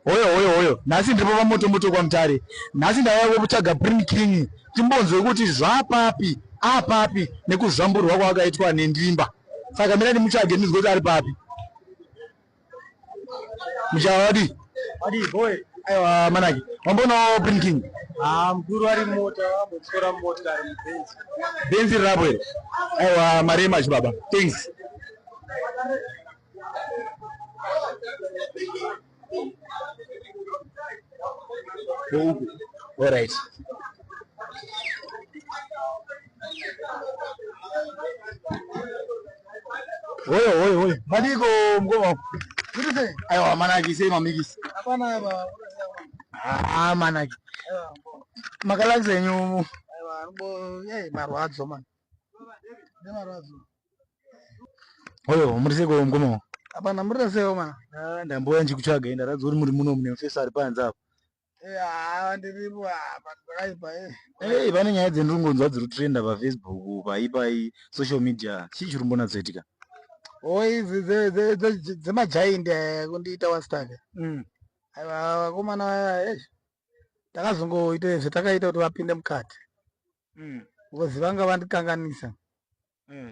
Hoyo hoyo hoyo, nhasi ndiripo paMotomoto kwaMutare. Nhasi ndauya kutsvaga Prim King timbonzwe kuti zvapapi apapi nekuzvamburwa kwaakaitwa nendimba. Saka mira ndimutsvage ndinzwe kuti ari papi. Muchawa wadii? Wadii boy? Aiwa manaki. Wamboonawo Prim King? Ah, mukuru ari mota, ambotyora motikari mubenzi. Benzi rirapo here? Aiwa mari yemachi baba. Thanks. Uku. All right. Hoyo hoyo hoyo. Madiko mukoma wangu. Aiwa manaki sei mamikisi. Hapana baba. Ah manaki. Makalakisa enyu. Aiwa, anombo eh marwadzo man. Nemarwadzo. Hoyo muri seiko mukoma wangu. Hapana muri seiko man. Ah ndambouya ndichikutsvaga ndaratidza kuti muri muno mune mufesi ari panze apa. Eh ah ndiripo ah pakaipa eh. Hey, pane nyaya dzendiri kungonzwa dziri kutrenda paFacebook paipai social media chii chiri kumbonatsoitika? Oh idzi dzemajaindi aya kundiita wastaka. Aiwa vakomana vaya eh takazongoita zvatakaita kuti vapinde mukati. Because vanga vandikanganisa.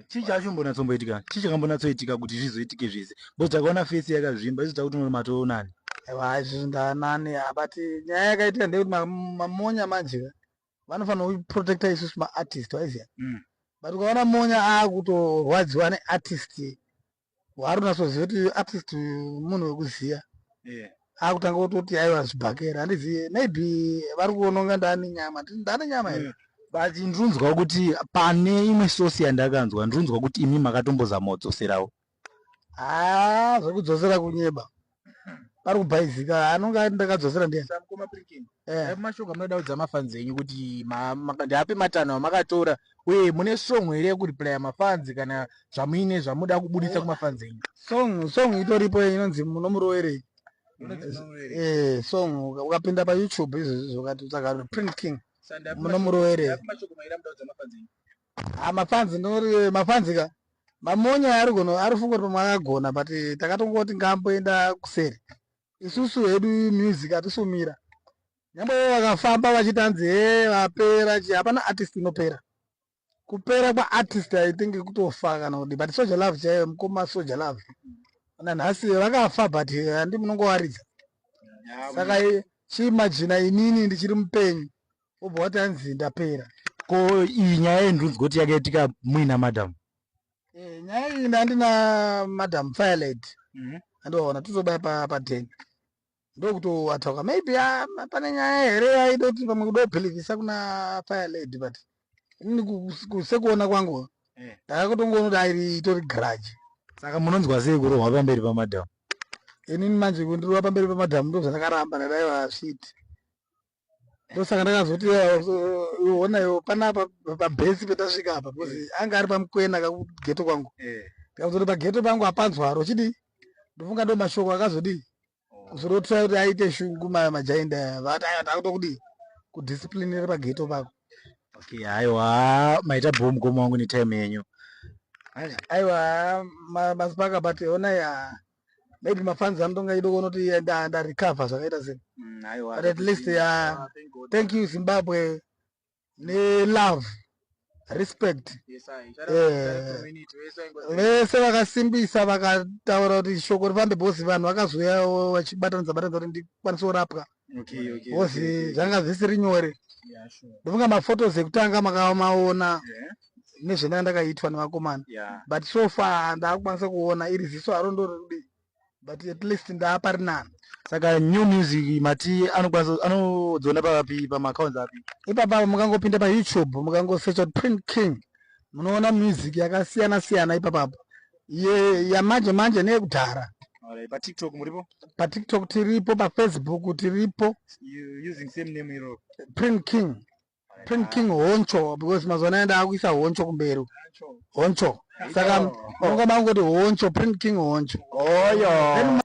Chii chacho mbonatsoitika? Chii chakambonatsoitika kuti zvizoitike zvese? Because takaona face yakazvimba isu takuti matoonani. Aiwa izvizvi ndanani but nyaya yakaitika ndeyekuti mamonya manje ka vanofanira kuprotecta isusu maartist waiziya. But ukaona monya akutorwadziwa neartist waari kunatsoziva kuti artist munhu wekuziya akutanga kutoti aiwa zvibhakera handiziye maybe vari kuona kunga ndane nyama ndane nyama here. But ndinonzwa kuti pane imwe source yandakanzwa ndinonzwa kuti imi makatombozama kudzoserawo. Haa zvekudzosera kunyeba pari kubhaizika anonga ati ndakadzosera ndiani. Mukoma Prinking, Eh. mashoko amunoda kuudza mafans enyu kuti ndeapi matanho amakatora uye mune song here yekureplya mafans kana zvamuine zvamuda kubudisa kumafans enyu? Song itoripo inonzi Munomurowerei. Eh, song ukapinda paYouTube izvozvo ukati utsvaga Print King Munomurowerei. Mashoko mairi amuda kuudza mafans enyu? Ah, mafans ndinori mafans ka mamonya ari gono ari funga kuti pamwe akagona but takatongoti ngaamboenda kuseri isusu hedu music hatisumira nyangwe ivo vakafamba vachiti hanzi he vapera chi hapana artist inopera kupera kwaartist I think kutofa kana kuti but Soul Jah Love chaiyo mukoma Soul Jah Love nanhasi vakafa but handi munongowaridza saka chiimagina inini ndichiri mupenyu wobva wati hanzi ndapera. Ko iyi nyaya yendinonzwa kuti yakaitika muina madam? Eh, nyaya iyi ndandina Madam Firelady andiwaona totobaya padheni ndokutoatauka maybe ah, pane nyaya here yaida kuti pamwe kuda kubhilivhisa kuna Firelady but inini sekuona kwangu ndakakutongoona kuti airi itori grudge. Saka munonzwa sei kurohwa pamberi pamadam? Inini manje kundirova pamberi pamadhamu ndo zvandakaramba ndadaiwa shit ndosaka ndakazoti onayo panapa pabhesi petasvika apa because anga ari pamukwena kakugeto kwangu ndikazoti pageto pangu hapanzwaro chidii ndofunga ndo mashoko akazodii kuzorotira kuti aite shungu majainda aya vati aiwa takutokudii kudisciplinira pageto pako. Okay, aiwa maita bho mukoma wangu netime yenyu. Aiwa masipaka but onai ah, maybe mafans anotonga ido kuona kuti ndarecover zvakaita sei but at least thank you Zimbabwe nelove respect. Vese vakasimbisa vakataura kuti shoko rifambe because vanhu vakazouya vachibatanidza batanidza kuti ndikwanise kurapwa because zvanga zvisiri nyore. Ndofunga maphotos ekutanga makamaona nezvendanga ndakaitwa nevakomana but so far ndakukwanisa kuona iri ziso haro ndorikudii but at least ndaapari nani. Saka new music mati anokwanisa anodziona papi pamaaccounts api? Ipapa mukangopinda paYouTube mukangosearcha kuti Print King munoona music yakasiyana siyana ipapapo ye yamanje manje neyekudhara. Alright, paTikTok muripo? PaTikTok tiripo, paFacebook tiripo. You using same name iro? Print King, Print King Honcho because mazuva anaya ndaakuisa Honcho kumberi Honcho saka munonga mangoti Honcho Print King Honcho. Oyo. Then